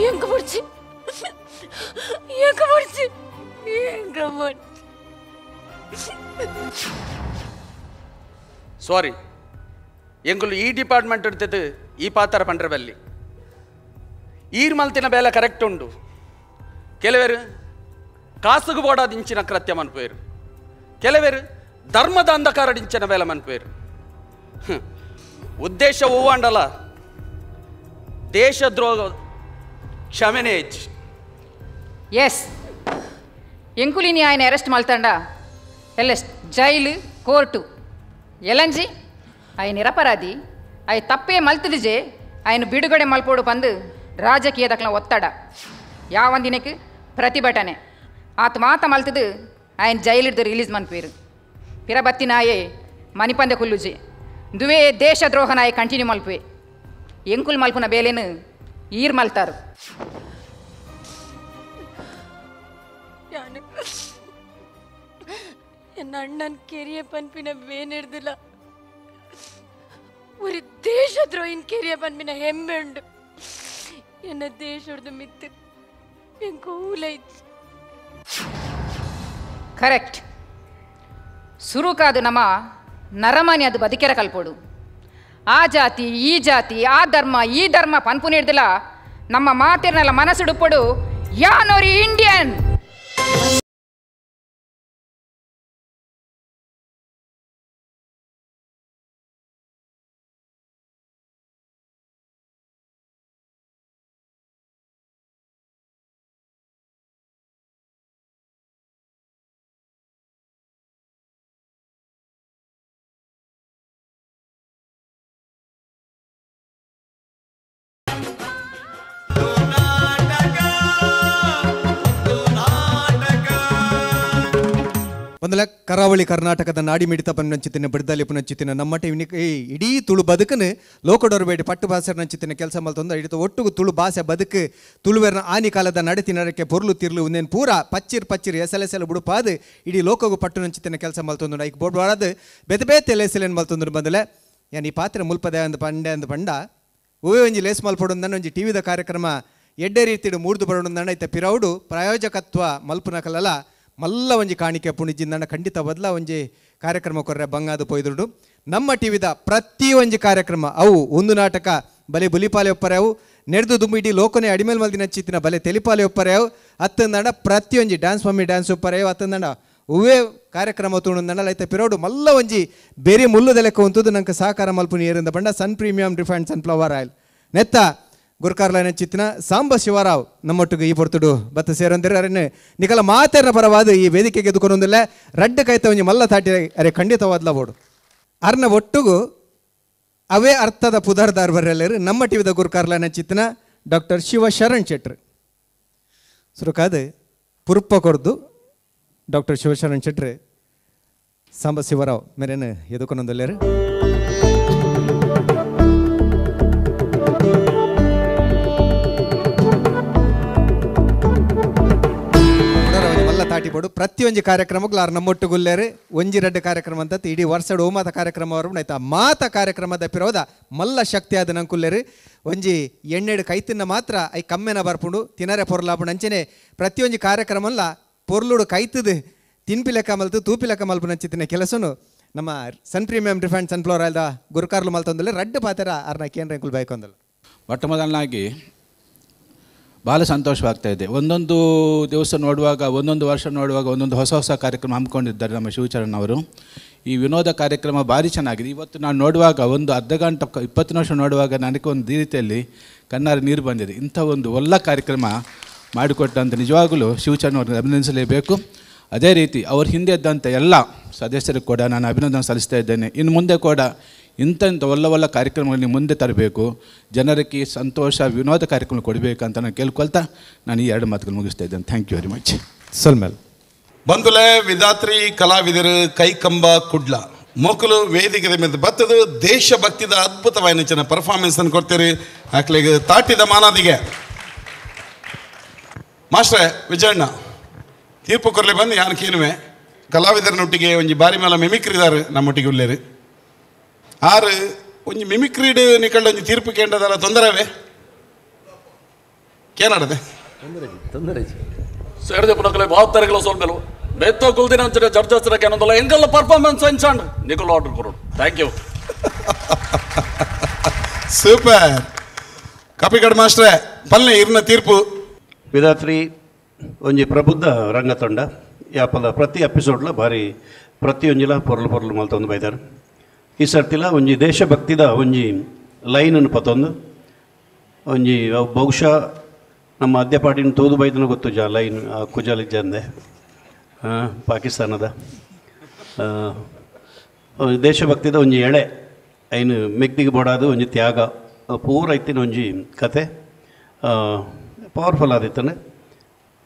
ಎಂಕ ಬುಡ್ಚಿ, ಎಂಕ ಬುಡ್ಚಿ, ಎಂಕ ಬುಡ್ಚಿ. ಸಾರಿ, ಎಂಗುಲು ಈ ಡಿಪಾರ್ಟ್ಮೆಂಟ್ ಇರ್ತದೆ ಈ ಪಾತ್ರ ಪಂಡ್ರ ಬಲ್ಲಿ ಈರ್ ಮಲ್ತಿನ ಬೇಲೆ ಕರೆಕ್ಟ್ ಉಂಡು. ಕೆಲವರು ಕಾಸುಗು ಬೋಡಾದಿಂಚಿನ ಕೃತ್ಯ ಮನ್ಪೇರು, ಕೆಲವರು ಧರ್ಮದ ಅಂಧಕಾರದಿಂಚಿನ ಬೇಲೆ ಮನ್ಪೇರು. ಉದ್ದೇಶ ಹೂವಾಂಡಲ ದೇಶದ್ರೋಹ ಕ್ಷಮೆನೇ ಹೆಚ್ಚು. ಎಸ್, ಎಂಕುಲಿನಿ ఆయన ಅರೆಸ್ಟ್ ಮಲ್ತಂಡ ಎಲ್ಲ ಜೈಲು ಕೋರ್ಟು ಎಲಂಜಿ ಆಯ ನಿರಪರಾಧಿ ಆಯ ತಪ್ಪೇ ಮಲ್ತದಿಜೆ ఆయన ಬಿಡುಗಡೆ ಮಲ್ಪೋಡು ಬಂದು ರಾಜಕೀಯದಕ್ಲ ಒತ್ತಡ ಯಾವಂದಿನಕ್ಕೆ ಪ್ರತಿಭಟನೆ ಆತ ಮಾತ ಮಲ್ತದು ఆయన ಜೈಲಿಡ್ದು ರಿಲೀಸ್ ಮನ್ಪೇರು. ಪಿರಬತ್ತಿನಾಯೇ ಮನಿಪಂದೆ ಕುಲ್ಲುಜೆ ದುವೇ ದೇಶದ್ರೋಹನಾಯ ಕಂಟಿನ್ಯೂ ಮಲ್ಪುವೆ. ಎಂಕುಲ್ ಮಲ್ಪುನ ಬೇಲೇನು ಈರ್ ಮಲ್ತಾರು. ಎನ್ನ ಅಣ್ಣನ ಕೆರಿಯ ಪನ್ಪಿನ ಬೇನಿಡ್ದಿಲ್ಲ, ஒரு ದೇಶದ್ರೋಹಿನ ಕೆರಿಯ ಪನ್ಪಿನ ಹೆಮ್ಮೆ ಉಂಡು. ಎನ್ನ ದೇಶದ ಮಿತ್ತು ಎಂಕೂಲೈಚ್. ಕರೆಕ್ಟ್. ಸುರುಕಾದು ನಮ್ಮ ನರಮಾನಿ ಅದು ಬದುಕೆರ ಕಲ್ಪೋಡು. ಆ ಜಾತಿ ಈ ಜಾತಿ ಆ ಧರ್ಮ ಈ ಧರ್ಮ ಪನ್ಪು ನೀಡ್ದಿಲ್ಲ ನಮ್ಮ ಮಾತಿರ್ನಲ್ಲ ಮನಸ್ಸುಡುಪಡು ಯಾನೋರಿ ಇಂಡಿಯನ್. ಒಂದಲ ಕರಾವಳಿ ಕರ್ನಾಟಕದ ನಾಡಿ ಮಿಡಿತ ಪನ್ನಂಚಿತಿನ ಬಿಡ್ದಲಿ ಪುನಂಚಿತಿನ ನಮ್ಮ ಟಿವಿ ಇಡೀ ತುಳು ಬದುಕನ್ನು ಲೋಕಡೋರು ಬೇಡಿ ಪಟ್ಟು ಭಾಷೆ ನಂಚಿತಿನ ಕೆಲಸ ಮಲ್ತೊಂದು ಹಿಡಿತು ಒಟ್ಟಿಗೂ ತುಳು ಭಾಷೆ ಬದುಕು ತುಳುವೆರ್ನ ಆನಿ ಕಾಲದ ನಡತಿ ನಡಕ್ಕೆ ಪೊರ್ಲು ತಿರ್ಲು ಒಂದೇನು ಪೂರ ಪಚ್ಚಿರ್ ಪಚ್ಚಿರ್ ಎಸೆಲೆಸೆಲ ಬುಡುಪಾದು ಇಡೀ ಲೋಕಗೂ ಪಟ್ಟು ನಂಚಿತಿನ ಕೆಲಸ ಮಲ್ತೊಂದು ಐಕ್ ಬೋರ್ಡ್ ಬಾರದು ಬೆತೆ ಬೇತೆ ಲೇಸೆಲೇನು ಮಲ್ತೊಂದು ಬಂದಲೆ ಯಾನ್ ಈ ಪಾತ್ರೆ ಮುಲ್ಪದೆ ಅಂದ್ ಪಂಡೆ ಅಂದ್ ಪಂಡ ಓವೇ ಒಂಜಿ ಲೇಸ್ ಮಲ್ಪೊಡು ಒಂಜಿ ಟಿವಿದ ಕಾರ್ಯಕ್ರಮ ಎಡ್ಡೆ ರೀತಿಡು ಮೂಡ್ದು ಬರೋಣ ಐತೆ ಪಿರೌಡು ಪ್ರಾಯೋಜಕತ್ವ ಮಲ್ಪುನಕಲಲ ಮಲ್ಲ ಒಂಜಿ ಕಾಣಿಕೆ ಪುಣಿಜಿಂದಣ್ಣ ಖಂಡಿತ ಬದಲ ಒಂಜಿ ಕಾರ್ಯಕ್ರಮ ಕೊರ್ರೆ ಬಂಗಾದ ಪೊಯ್ದುಡು. ನಮ್ಮ ಟಿವಿದ ಪ್ರತಿ ಒಂಜಿ ಕಾರ್ಯಕ್ರಮ ಅವು ಒಂದು ನಾಟಕ ಬಲೆ ಬುಲಿಪಾಲೆ ಒಪ್ಪರೆ ಅವು ನೆಡ್ದು ದುಂಬು ಇಡೀ ಲೋಕನೆ ಅಡಿಮೇಲ್ ಮಲ್ದಿನ ಚಿತ್ತಿನ ಬಲೆ ತೆಲಿಪಾಲೆ ಒಪ್ಪರೆ ಅವು ಅತ್ತಂದಣ್ಣ ಪ್ರತಿಯೊಂಜಿ dance mummy dance ಒಪ್ಪರೆ ಅವು ಅತ್ತಂದಣ್ಣ ಹೂವೇ ಕಾರ್ಯಕ್ರಮ ತೂಣಂದಣ್ಣ ಐತೆ ಪಿರೋಡು ಮಲ್ಲ ಒಂಜಿ ಬೇರೆ ಮುಲ್ಲುದ ಲೆಕ್ಕ ಉಂತುದು ನಂಗೆ ಸಹಕಾರ ಮಲ್ಪುನಿ ಏರಿಂದ ಬಂಡ Sun premium refined sunflower oil ನೆತ್ತ ಗುರುಕಾರ್ಲೈನ ಚಿತ್ತಿನ ಸಾಂಬ ಶಿವರಾವ್ ನಮ್ಮೊಟ್ಟಿಗೆ ಈ ಪೊರ್ತುಡು ಬತ್ತ ಸೇರೊಂದಿರ ಅರೆ ನಿಕಲ ಮಾತೆರ್ನ ಪರವಾದ ಈ ವೇದಿಕೆಗೆ ಎದುಕೊಂದಿಲ್ಲ ರಡ್ಡು ಕೈತ ಒಂಜಿ ಮಲ್ಲ ತಾಟಿ ಅರೆ ಖಂಡಿತವಾದ್ಲ ಬೋಡು ಅರ್ನ ಒಟ್ಟುಗು ಅವೇ ಅರ್ಥದ ಪುದರ್ದಾರ್ ಬರ್ರೆಲ್ಲರು ನಮ್ಮ ಟಿವಿದ ಗುರುಕಾರ್ಲೈನ ಚಿತ್ತಿನ ಡಾಕ್ಟರ್ ಶಿವ ಶರಣ್ ಶೆಟ್ರು ಸುರುಕಾದ ಪುರುಪ ಕೊರ್ದು ಡಾಕ್ಟರ್ ಶಿವಶರಣ್ ಶೆಟ್ರು ಸಾಂಬ ಶಿವರಾವ್ ಮೇರೇನು ಎದುಕೊಂದೊಂದಿಲ್ಲೇರು. ತಾಟಿ ಬೋಡು ಪ್ರತಿಯೊಂಜಿ ಕಾರ್ಯಕ್ರಮಕ್ಕೂ ಆರು ನಮ್ಮೊಟ್ಟು ಗುಲ್ಲೇರು ಒಂಜಿ ರಡ್ಡು ಕಾರ್ಯಕ್ರಮ ಅಂತ ಇಡೀ ವರ್ಷಡ್ ಓಮಾತ ಕಾರ್ಯಕ್ರಮ ಅವರು ಆಯ್ತಾ ಮಾತ ಕಾರ್ಯಕ್ರಮದ ಪಿರೋದ ಮಲ್ಲ ಶಕ್ತಿ ಆದ ನಂಕುಲ್ಲೇರು ಒಂಜಿ ಎಣ್ಣೆಡು ಕೈ ತಿನ್ನ ಮಾತ್ರ I ಕಮ್ಮೆನ ಬರ್ಪುಂಡು ತಿನ್ನರೆ ಪೊರ್ಲಾಪುಂಡು ಅಂಚನೆ ಪ್ರತಿಯೊಂಜಿ ಕಾರ್ಯಕ್ರಮಲ್ಲ ಪೊರ್ಲುಡು ಕೈತದು ತಿನ್ಪಿ ಲೆಕ್ಕ ಮಲ್ತು ತೂಪಿ ಲೆಕ್ಕ ಮಲ್ಪು ನಂಚಿತ್ತಿನ ಕೆಲಸನು ನಮ್ಮ ಸನ್ premium refined sunflower ಆಯ್ದ ಗುರುಕಾರ್ಲು ಮಲ್ತೊಂದಲ್ಲ ರಡ್ಡು ಪಾತ್ರ ಅರ್ನ ಕೇಂದ್ರ ಅಂಕುಲ್ ಬೈಕೊಂದಲ್ಲ. ಮೊಟ್ಟ ಮೊದಲನಾಗಿ ಭಾಳ ಸಂತೋಷವಾಗ್ತಾ ಇದೆ. ಒಂದೊಂದು ದಿವಸ ನೋಡುವಾಗ, ಒಂದೊಂದು ವರ್ಷ ನೋಡುವಾಗ ಒಂದೊಂದು ಹೊಸ ಹೊಸ ಕಾರ್ಯಕ್ರಮ ಹಮ್ಮಿಕೊಂಡಿದ್ದಾರೆ ನಮ್ಮ ಶಿವಚರಣ್ ಅವರು. ಈ ವಿನೋದ ಕಾರ್ಯಕ್ರಮ ಭಾರಿ ಚೆನ್ನಾಗಿದೆ. ಇವತ್ತು ನಾನು ನೋಡುವಾಗ ಒಂದು ಅರ್ಧ ಗಂಟೆ 20 ನಿಮಿಷ ನೋಡುವಾಗ ನನಗೆ ಒಂದು ರೀತಿಯಲ್ಲಿ ಕಣ್ಣಾರೆ ನೀರು ಬಂದಿದೆ. ಇಂಥ ಒಂದು ಒಳ್ಳೆ ಕಾರ್ಯಕ್ರಮ ಮಾಡಿಕೊಟ್ಟಂಥ ನಿಜವಾಗಲೂ ಶಿವಚರಣ್ ಅವರನ್ನು ಅಭಿನಂದಿಸಲೇಬೇಕು. ಅದೇ ರೀತಿ ಅವ್ರ ಹಿಂದೆ ಇದ್ದಂಥ ಎಲ್ಲ ಸದಸ್ಯರಿಗೆ ಕೂಡ ನಾನು ಅಭಿನಂದನೆ ಸಲ್ಲಿಸ್ತಾ ಇದ್ದೇನೆ. ಇನ್ನು ಮುಂದೆ ಕೂಡ ಇಂಥ ಇಂಥ ಒಳ್ಳೆ ಒಳ್ಳೆ ಕಾರ್ಯಕ್ರಮಗಳನ್ನು ಮುಂದೆ ತರಬೇಕು, ಜನರಿಗೆ ಸಂತೋಷ ವಿನೋದ ಕಾರ್ಯಕ್ರಮ ಕೊಡಬೇಕಂತ ನಾನು ಕೇಳ್ಕೊಳ್ತಾ ನಾನು ಈ ಎರಡು ಮಾತುಗಳು ಮುಗಿಸ್ತಾ ಇದ್ದೇನೆ. Thank you very much. ಸಲ್ಮೇಲ್ ಬಂದುಲೆ Vidhatri ಕಲಾವಿದರು ಕೈಕಂಬ ಕುಡ್ಲ ಮೋಕಲು ವೇದಿಕೆ ಮೇಲೆ ಬತ್ತದು ದೇಶಭಕ್ತಿದ ಅದ್ಭುತವಾದ ಪರ್ಫಾರ್ಮೆನ್ಸ್ ಅನ್ನು ಕೊಡ್ತೀರಿ. ಆಕ್ಲಿಗೆ ತಾಟಿದ ಮಾನಾದಿಗೆ ಮಾಸ್ಟ್ರೆ ವಿಜಯಣ್ಣ ತೀರ್ಪು ಕೊರ್ಲೆ ಬಂದು ಯಾರು ಕೇನುವೆ ಕಲಾವಿದರನೊಟ್ಟಿಗೆ ಒಂಜಿ ಬಾರಿ ಮೇಲ ಮಿಮಿಕ್ರಿದಾರು ನಮ್ಮೊಟ್ಟಿಗೆ ಉಳ್ಳೇರು ಆರು ಒಂಜಿ ಮಿಮಿಕ್ರಿಡ್ ನಿಕಳ್ಳ ಒಂಜಿ ತೀರ್ಪು ಕೇಂದ್ರದಲ್ಲ ತೊಂದರೆವೇ ಕೇನಾಡದೆ ತೊಂದರೆ ಸೇರಿದೆ ಪುನಕಲೆ ಭಾವತ್ತಾರಿಗಳ ಸೋಲ್ಮೇಲು ಬೇತೋ ಕುಲ್ದಿನ ಅಂಚಿನ ಜಡ್ಜಸ್ ಏನೊಂದಲ್ಲ ಎಂಗಲ್ಲ ಪರ್ಫಾರ್ಮೆನ್ಸ್ ಅಂಚಾಂಡ್ ನಿಕಲ್ ಆರ್ಡರ್ ಕೊಡೋದು. Thank you. Super Kapikad ಮಾಸ್ಟ್ರೆ ಪಲ್ಲೆ ಇರ್ನ ತೀರ್ಪು. ವಿಧಾತ್ರಿ ಒಂಜಿ ಪ್ರಬುದ್ಧ ರಂಗತಂಡ ಯಾಪಲ ಪ್ರತಿ ಎಪಿಸೋಡ್ಲ ಭಾರಿ ಪ್ರತಿಯೊಂಜಿಲ ಪೊರ್ಲು ಪೊರ್ಲು ಮಲ್ತೊಂದು ಬೈದಾರೆ. ಈ ಸರ್ತಿಲ ಒಂಜಿ ದೇಶಭಕ್ತಿದ ಒಂಜಿ ಲೈನನ್ನು ಪತ್ತೊಂದು ಒಂಜಿ ಬಹುಶಃ ನಮ್ಮ ಅದ್ಯಪಾಟಿನ ತೋದು ಬೈದನ ಗೊತ್ತು ಜಾ ಲೈನ್ ಆ ಕುಜಾಲಿಜ್ಜಂದೆ ಪಾಕಿಸ್ತಾನದ ದೇಶಭಕ್ತಿದ ಒಂಜಿ ಎಳೆ ಐನು ಮೆಕ್ದಿಗೆ ಬೋಡಾದ ಒಂಜಿ ತ್ಯಾಗ ಪೂರ ಇತ್ತಿನ ಒಂಜಿ ಕತೆ ಪವರ್ಫುಲ್ ಆದಿತ್ತಾನೆ.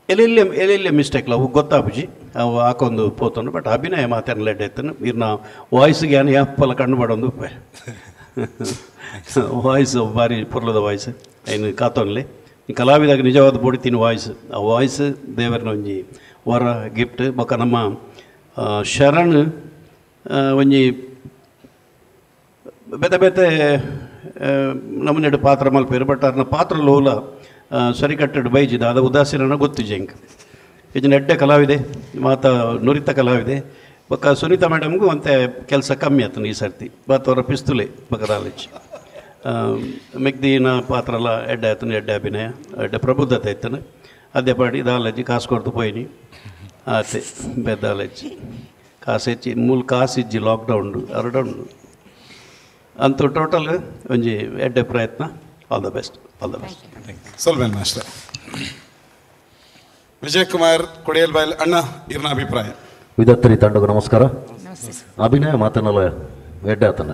ಎಲ್ಲೆಲ್ಲಿ ಎಲ್ಲೆಲ್ಲಿ ಮಿಸ್ಟೇಕ್ಲ ಅವು ಗೊತ್ತಾಪುಜಿ ಅವು ಹಾಕೊಂದು ಪೋತನು ಬಟ್ ಅಭಿನಯ ಮಾತಾಡಲ್ಲ ಲೆಡ್ ಐತಾನೆ. ಇರ್ನ ವಾಯ್ಸ್ಗೆ ಏನು ಯಾಪಲ್ಲ ಕಣ್ಣು ಬಡೊಂದು ವಾಯ್ಸ್ ಭಾರಿ ಪೊರ್ಲದ ವಾಯ್ಸ್ ಐನು ಕಾತೊನ್ಲಿ ಕಲಾವಿದಾಗ ನಿಜವಾದ ಬೋಡಿತೀನಿ ವಾಯ್ಸ್. ಆ ವಾಯ್ಸ್ ದೇವರನ ಒಂಜಿ ವರ ಗಿಫ್ಟ್. ಬೊಕ್ಕ ನಮ್ಮ ಶರಣ್ ಒಂಜಿ ಬೇತೆ ಬೇತೆ ನಮ್ಮನೆಡು ಪಾತ್ರ ಮಲ್ಪೇರು ಬಟ್ ಅರ್ನ ಪಾತ್ರ ಲೋಲ ಸರಿಕಟ್ಟೆಡು ಬೈಜಿದ ಅದ ಉದಾಸೀನ ಗೊತ್ತಿಜೆ ಇಂಕ್ ಇದನ್ನ ಎಡ್ಡೆ ಕಲಾವಿದೆ ಮಾತ ನುರಿತ ಕಲಾವಿದೆ. ಬೊಕ್ಕ ಸುನೀತಾ ಮೇಡಮ್ಗೂ ಅಂತೆ ಕೆಲಸ ಕಮ್ಮಿ ಆತನು ಈ ಸರ್ತಿ ಬಾತವರ ಪಿಸ್ತುಲೆ ಬಕದಾಲಜ್ ಮೆಗ್ದಿನ ಪಾತ್ರ ಎಲ್ಲ ಎಡ್ಡೆ ಆತನು ಎಡ್ಡೆ ಅಭಿನಯ ಎಡ್ಡೆ ಪ್ರಬುದ್ಧತೆ ಇತ್ತನು. ಅದೇ ಪಾಡಿ ದಾಲಜ್ಜಿ ಕಾಸು ಕೊಡ್ತು ಪೋಯಿನಿ ಆತೆ ಬೆದ್ದಾಲಜ್ಜಿ ಕಾಸು ಹೆಚ್ಚಿ ಮೂಲ ಕಾಸು ಇಜ್ಜಿ ಲಾಕ್ಡೌನ್ ಅರಡೌನ್ ಅಂತೂ ಟೋಟಲ್ ಒಂಜಿ ಎಡ್ಡೆ ಪ್ರಯತ್ನ. All the best, all the best. ಸೊಲ್ವೇನ್ master Vijayakumar Kodialbail ಅಣ್ಣ ಇರ್ನ ಅಭಿಪ್ರಾಯ. ವಿಧಾತ್ರಿ ತಂಡకు ನಮಸ್ಕಾರ. ಅಭಿನಯ ಮಾತನಲ್ಲ ಎಡ್ಡೆ ಆತನ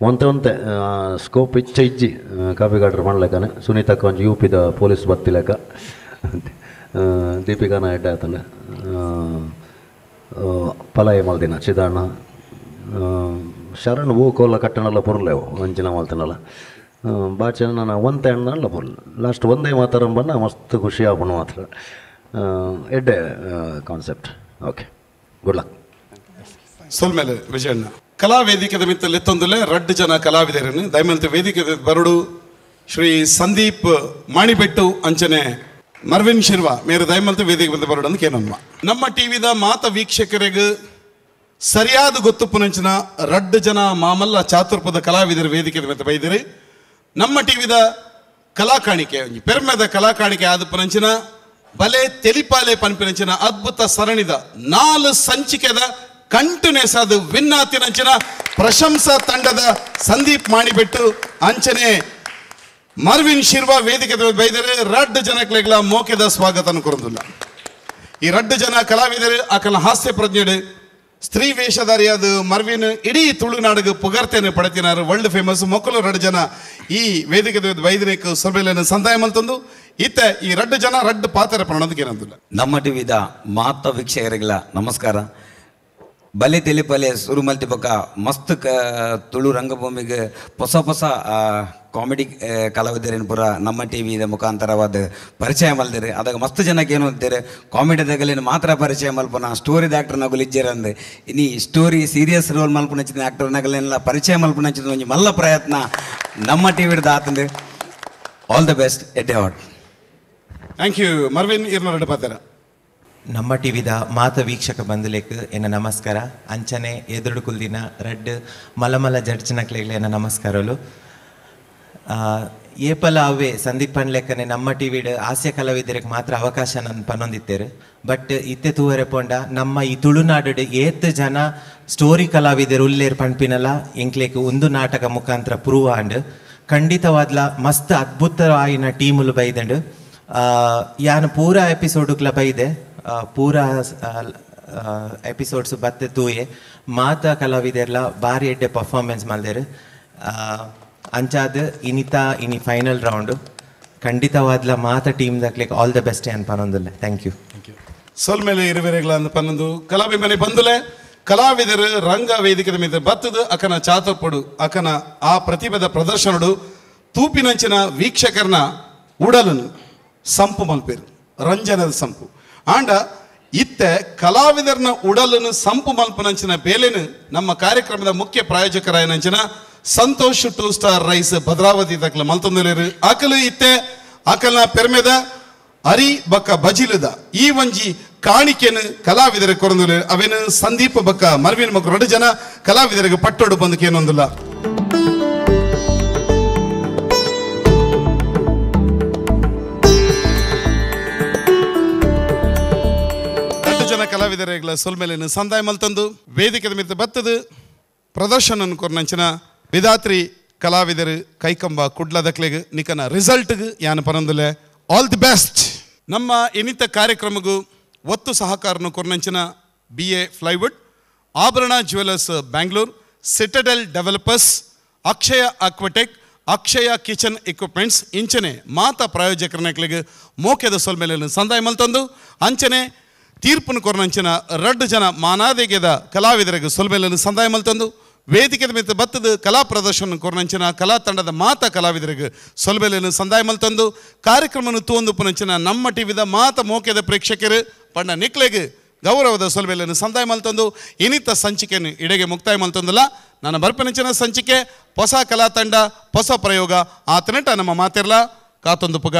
ಒಂತೆ ಒಂತೆ ಸ್ಕೋಪ್ ಇಚ್ಚ ಇಜ್ಜಿ ಕಾಪಿಗಾಡ್ರ್ ಮಾಡ್ಲೆಕ್ಕನೆ ಸುನೀತಕ್ಕ ಒಂಜಿ you ಪಿದ ಪೊಲೀಸ್ ಬತ್ತಿ ಲೆಕ್ಕ ದೀಪಿಕಾನ ಎಡ್ಡೆ ಆತನ ಪಲಾಯ ಮಲ್ದಿನ ಚಿದಾಣ ಶರಣ್ ಹೂ ಕೋಲ ಕಟ್ಟಣಲ್ಲ ಪೊರ್ಲೆವು ಒಂಚಿನ ಮಲ್ತನಲ್ಲ ಬಾಚೆ ನಾನು ಒಂತೆ ಅಣ್ಣಲ್ಲ ಪೊರ್ಲು ಲಾಸ್ಟ್ ಒಂದೇ ಮಾತಾರಂಬನ್ನ ಮಸ್ತ್ ಖುಷಿ ಆಪಣ ಮಾತ್ರ ಎಡ್ಡೆ concept. Okay, good luck. ಸೊಲ್ಮೇಲೆ Vijayanna ಕಲಾ ವೇದಿಕೆದ ಮಿತ್ತಲ್ಲಿ ತೊಂದಲೆ ರಡ್ಡು ಜನ ಕಲಾವಿದರನ್ನು ದಯಮಂತ ವೇದಿಕೆದ ಬರಡು ಶ್ರೀ ಸಂದೀಪ್ ಮಾಣಿಬೆಟ್ಟು ಅಂಚನೆ ಮರ್ವಿನ್ ಶಿರ್ವಾ ಮೇರೆ ದಯಮಂತ ವೇದಿಕೆ ಬಂದ ಬರಡು ಅಂತ ಕೇನನ್ವ. ನಮ್ಮ ಟಿವಿದ ಮಾತ ವೀಕ್ಷಕರಿಗೆ ಸರಿಯಾದ ಗೊತ್ತು ಪುನಂಚಿನ ರಡ್ಡು ಜನ ಮಾಮಲ್ಲ ಚಾತುರ್ಪದ ಕಲಾವಿದರ ವೇದಿಕೆದ ಮಿತ್ತ ಬೈದಿರಿ. ನಮ್ಮ ಟಿವಿದ ಕಲಾಕಾಣಿಕೆ ಪೆರ್ಮೆದ ಕಲಾಕಾಣಿಕೆ ಆದ ಪುನಂಚಿನ ಬಲೆ ತೆಲಿಪಾಲೆ ಪನ್ಪಿನಂಚಿನ ಅದ್ಭುತ ಸರಣಿದ 4 ಸಂಚಿಕೆದ ಕಂಟಿನ್ಯೂಸ್ ಅದು ವಿನ್ನಾತಿನಂಚಿನ ಪ್ರಶಂಸಾ ತಂಡದ ಸಂದೀಪ್ ಮಾಣಿಬೆಟ್ಟು ಅಂಚನೆ ಮರ್ವಿನ್ ಶಿರ್ವಾ ವೇದಿಕೆ ಬೈದರೆ ರಡ್ಡು ಜನಕ್ಲೆಗ್ಲ ಮೋಕೆದ ಸ್ವಾಗತನ ಕೊರದಿಲ್ಲ. ಈ ರಡ್ಡು ಜನ ಕಲಾವಿದರು ಆಕಲ ಹಾಸ್ಯ ಪ್ರಜ್ಞೆಡು ಸ್ತ್ರೀ ವೇಷಧಾರಿಯಾದ ಮರ್ವಿನ್ ಇಡೀ ತುಳುನಾಡಿಗೆ ಪುಗರ್ತೆಯನ್ನು ಪಡೆತಿನಾರು ವರ್ಲ್ಡ್ ಫೇಮಸ್ ಮೊಕ್ಕಲು ರಡ್ಡು ಜನ ಈ ವೇದಿಕೆ ಬೈದನೇಕ ಸಭೆಯನ್ನು ಸಂದಾಯ ಮಲ್ತಂದು ಇತ್ತ ಈ ರಡ್ಡು ಜನ ರಡ್ಡು ಪಾತ್ರ ಪ್ರಣೋದಕ್ಕೇನಂದಿಲ್ಲ. ನಮ್ಮ ಟಿವಿದ ಮಾತ ವೀಕ್ಷಕರಿಗೆಲ್ಲ ನಮಸ್ಕಾರ. ಬಲೆ ತೆಲಿಪಲೆ ಸುರು ಮಲ್ತಿ ಬೊಕ್ಕ ಮಸ್ತ್ ತುಳು ರಂಗಭೂಮಿಗೆ ಹೊಸ ಹೊಸ ಕಾಮಿಡಿ ಕಲಾವಿದರೇನು ಪೂರ ನಮ್ಮ ಟಿ ವಿದ ಮುಖಾಂತರವಾದ ಪರಿಚಯ ಮಲ್ದಿರಿ. ಅದಾಗ ಮಸ್ತ್ ಜನಕ್ಕೆ ಏನು ಅಂತಾರೆ ಕಾಮಿಡಿದಾಗಲೇನು ಮಾತ್ರ ಪರಿಚಯ ಮಲ್ಪನ ಸ್ಟೋರಿದ ಆ್ಯಕ್ಟರ್ನಾಗಲು ಇಜ್ಜೇರಂದೆ ಇನಿ story serious role ಮಲ್ಪನಚ್ಚಿದ ಆ್ಯಕ್ಟರ್ನಾಗಲೇನೆಲ್ಲ ಪರಿಚಯ ಮಲ್ಪನಚ್ಚಿದ ಒಂಜಿ ಮಲ್ಲ ಪ್ರಯತ್ನ ನಮ್ಮ ಟಿ ವಿಡ್ದು ಆತಂದೆ. All the best ಎಡ್ಡೆ award. Thank you Marvin ಇರ್ನರಡು ಪಾತ್ರ. ನಮ್ಮ ಟಿ ವಿದ ಮಾತ ವೀಕ್ಷಕ ಬಂಧುಲೇಕ್ ಎನ್ನ ನಮಸ್ಕಾರ. ಅಂಚನೆ ಎದುರು ಕುಲ್ದಿನ ರಡ್ಡು ಮಲಮಲ ಜಡ್ಜ್ನಕ್ಲೆಗ್ಲ ಎನ್ನ ನಮಸ್ಕಾರಲು. ಏಪಲ ಅವೇ ಸಂದೀಪ್ ಪನ್ಲೆಕ್ಕನೆ ನಮ್ಮ ಟಿ ವಿಡ್ ಹಾಸ್ಯ ಕಲಾವಿದರಿಗೆ ಮಾತ್ರ ಅವಕಾಶ ನನ್ನ ಪನ್ನೊಂದಿತ್ತೇರು. ಬಟ್ ಇತ್ತೆ ತೂವರೆ ಪೋಂಡ ನಮ್ಮ ಈ ತುಳುನಾಡು ಏತ್ ಜನ ಸ್ಟೋರಿ ಕಲಾವಿದರು ಉಲ್ಲೇರ್ ಪನ್ಪಿನಲ್ಲ ಎಂಕ್ಲೇಕ್ ಒಂದು ನಾಟಕ ಮುಖಾಂತರ ಪ್ರೂವ್ ಆಂಡ್ ಖಂಡಿತವಾದ್ಲ ಮಸ್ತ್ ಅದ್ಭುತವಾಯಿನ ಟೀಮುಲು ಬೈದಂಡು. ಯಾನು ಪೂರಾ ಎಪಿಸೋಡುಕ್ಲ ಬೈದೆ, ಪೂರಾ ಎಪಿಸೋಡ್ಸ್ ಬತ್ತೆ ತೂಯೆ. ಮಾತ ಕಲಾವಿದೆರ್ಲ ಭಾರಿ ಎಡ್ಡೆ ಪರ್ಫಾರ್ಮೆನ್ಸ್ ಮಲ್ದೇರು. ಅಂಚಾದ್ ಇನಿತಾ ಇನಿ ಫೈನಲ್ ರೌಂಡ್ ಖಂಡಿತವಾದ್ಲ ಮಾತ ಟೀಮ್ ದಕ್ಲೆಗ್ all the best ಅನ್ ಪನೊಂದುಲ್ಲೆ. Thank you. ಸೊಲ್ಮೇಲೆ ಇರುವೆರೆಗ್ಲ ಅಂದ್ ಪನ್ನೊಂದು ಕಲಾಭಿಮಾನಿ ಬಂದುಲೆ ಕಲಾವಿದರು ರಂಗ ವೇದಿಕೆದ ಮಿತ್ತ್ ಬತ್ತದು ಅಕನ ಚಾತುರ್ಪಡು ಅಕನ ಆ ಪ್ರತಿಭೆದ ಪ್ರದರ್ಶನಡು ತೂಪಿನಂಚಿನ ವೀಕ್ಷಕರನ ಉಡಲನು ಸಂಪು ಮಲ್ಪೇರು ರಂಜನದ ಸಂಪು ಆಂಡ ಇತ್ತೆ ಕಲಾವಿದರನ ಉಡಲನ್ನು ಸಂಪು ಮಲ್ಪನಂಚಿನ ಬೇಲೆನು ನಮ್ಮ ಕಾರ್ಯಕ್ರಮದ ಮುಖ್ಯ ಪ್ರಾಯೋಜಕರಾಯನಂಚಿನ ಸಂತೋಷ್ 2 ಸ್ಟಾರ್ ರೈಸ್ ಭದ್ರಾವತಿ ತಕ್ಲ ಮಲ್ತೊಂದುಲೇರು. ಅಕಲು ಇತ್ತೆ ಅಕಲ್ನ ಪೆರ್ಮೆದ ಅರಿ ಬಕ್ಕ ಬಜಿಲುದ ಈ ಒಂಜಿ ಕಾಣಿಕೆನು ಕಲಾವಿದರ ಕೊರಂದುಲೇರು. ಅವೇನು ಸಂದೀಪ ಬಕ್ಕ ಮರ್ವಿನ ಮಕ್ಕ ಎರಡು ಜನ ಕಲಾವಿದರಿಗೆ ಪಟ್ಟೊಡು ಬಂದಕೇನೊಂದಿಲ್ಲ. ಕಲಾವಿದರೆಗಳ ಸೊಲ್ಮೇಲೇನು ಸಂದಾಯ ಮಲ್ತಂದು ವೇದಿಕೆದ ಮಿತ್ತ ಬತ್ತದು ಪ್ರದರ್ಶನ ಕೊರ್ನಂಚಿನ ವಿಧಾತ್ರಿ ಕಲಾವಿದರು ಕೈಕಂಬ ಕುಡ್ಲದಕ್ಲೆಗ್ ನಿಕನ ರಿಸಲ್ಟ್ಗೆ ಯಾನು ಪನೊಂದುಲೆ all the best. ನಮ್ಮ ಇನ್ನಿತ ಕಾರ್ಯಕ್ರಮಗೂ ಒತ್ತು ಸಹಕಾರನು ಕೊರ್ನಂಚಿನ BA plywood, Abharana jewellers Bangalore, Citadel developers, Akshaya Aquatech, Akshaya kitchen equipments ಇಂಚನೆ ಮಾತಾ ಪ್ರಾಯೋಜಕರನಕ್ಲೆಗ್ ಮೋಕೆದ ಸೊಲ್ಮೇಲೇನು ಸಂದಾಯ ಮಲ್ತಂದು ಅಂಚನೆ ತೀರ್ಪುನು ಕೊರ್ನಂಚಿನ ರಡ್ಡು ಜನ ಮಾನಾದಿಗೆದ ಕಲಾವಿದರಿಗೆ ಸೊಲ್ಮೇಲನ್ನು ಸಂದಾಯ ಮಲ್ತಂದು ವೇದಿಕೆದ ಮಿತ್ತ ಬತ್ತದ ಕಲಾ ಪ್ರದರ್ಶನ ಕೊರ್ನಂಚಿನ ಕಲಾ ತಂಡದ ಮಾತಾ ಕಲಾವಿದರಿಗೆ ಸೊಲ್ಮೇಲನ್ನು ಸಂದಾಯ ಮಲ್ತಂದು ಕಾರ್ಯಕ್ರಮವನ್ನು ತೂವೊಂದು ಪುನಂಚಿನ ನಮ್ಮ ಟಿವಿದ ಮಾತ ಮೋಕೆದ ಪ್ರೇಕ್ಷಕರು ಪಂಡ ನಿಕ್ಲೆಗ್ ಗೌರವದ ಸೊಲ್ಮೇಲನ್ನು ಸಂದಾಯ ಮಲ್ತಂದು ಇನಿತ ಸಂಚಿಕೆಯನ್ನು ಇಡೆಗೆ ಮುಕ್ತಾಯ ಮಲ್ತಂದಲ್ಲ. ನನ್ನ ಬರ್ಪನಂಚಿನ ಸಂಚಿಕೆ ಹೊಸ ಕಲಾ ತಂಡ ಹೊಸ ಪ್ರಯೋಗ ಆತನಟ ನಮ್ಮ ಮಾತಿರ್ಲ ಕಾತೊಂದು ಪುಗ.